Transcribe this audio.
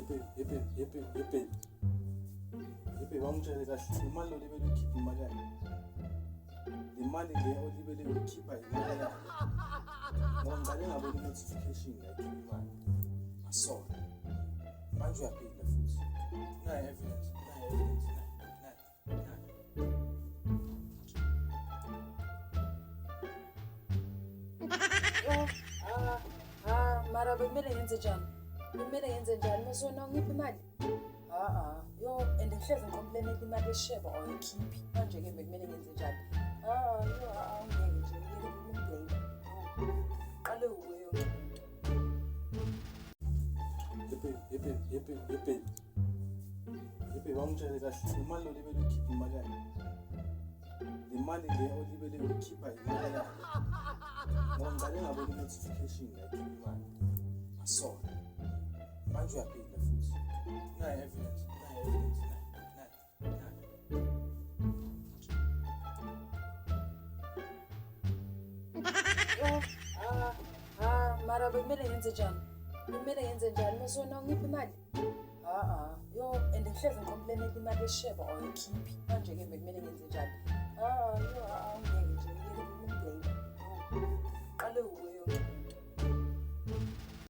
Yepe, yepe, yepe, yepe. Yepe, bangitshele kahle, imali olibele ukhipha imali yakhe. Le mali le olibele ukhipha imali yakhe. Ngoba ngiqale ngabona i-notification la ikhipha imali. Ngasona. Manje uyaphinda futhi. Nayi evidence, nayi evidence, nayi, nayi, nayi. Yo, ah, ah, mara bekumele ngenze njani? Bekumele ngenze njani? Masona ungiphi imali? Ah ah, yo, and ngihlezi ngicomplainela imali yeshebo awuyikhiphi. Manje-ke bekumele ngenze njani? Ah, yo, ah, ah, ungeke nje, ngeke ukumblame. Qale uwe yonke into. Yepe, yepe, yepe, yepe. Yepe, bangitshele kahle, imali olibele ukhipha imali yakhe. Le mali le olibele ukhipha imali yakhe. Ngoba ngiqale ngabona i-notification la ikhipha imali. Ngasona. Manje uyaphinda futhi. Nayi evidence, nayi evidence, nayi, nayi, nayi. Yo, ah, ah, mara bekumele ngenze njani? Bekumele ngenze njani? Masona ungiphi imali? Ah ah, yo, and ngihlezi ngicomplainela imali yeshebo awuyikhiphi. Manje-ke bekumele ngenze